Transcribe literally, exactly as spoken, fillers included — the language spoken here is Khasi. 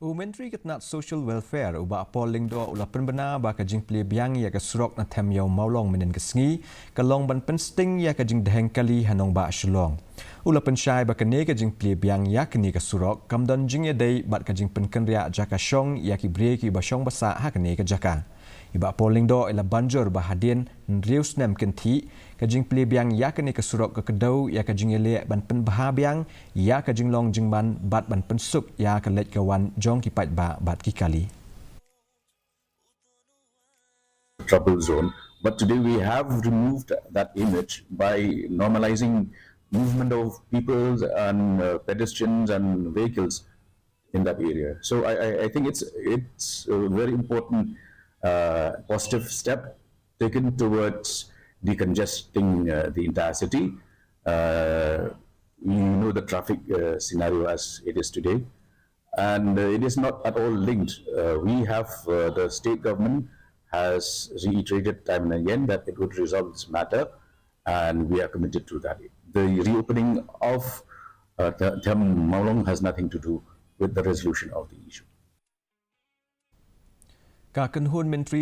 U Myntri ka tnat Social Welfare, u Bah Paul Lyngdoh, u la pynbna ba ka jingplie biang ïa ka surok na Them Ïew Mawlong mynhynnin ka sngi ka long ban pynsting ïa ka jingdheng kali ha nongbah Shillong. U la pynshai ba kane ka jingplie biang ïa kane ka surok kam don jingïadei bad ka jingpynkynriah jaka shong ïa ki briew kiba shong ba sah ha kane ka jaka. I Bah Paul Lyngdoh i la ban jur ba hadien hynriew snem kynthih, ka jingplie biang ïa kane ka surok ka kdew ïa ka jingïaleh ban pynbha biang ïa ka jinglong jingman bad ban pynsuk ïa ka leit ka wan jong ki paidbah bad ki kali. Trouble zone. But today we have removed that image by normalizing movement of people and uh, pedestrians and vehicles in that area. So I, I, I think it's it's a very important uh, positive step taken towards decongesting uh, the entire city. Uh, you know the traffic uh, scenario as it is today, and uh, it is not at all linked. Uh, we have uh, the state government has reiterated time and again that it would resolve this matter, and we are committed to that. The reopening of uh, Them Mawlong has nothing to do with the resolution of the issue. Ka kynhun Myntri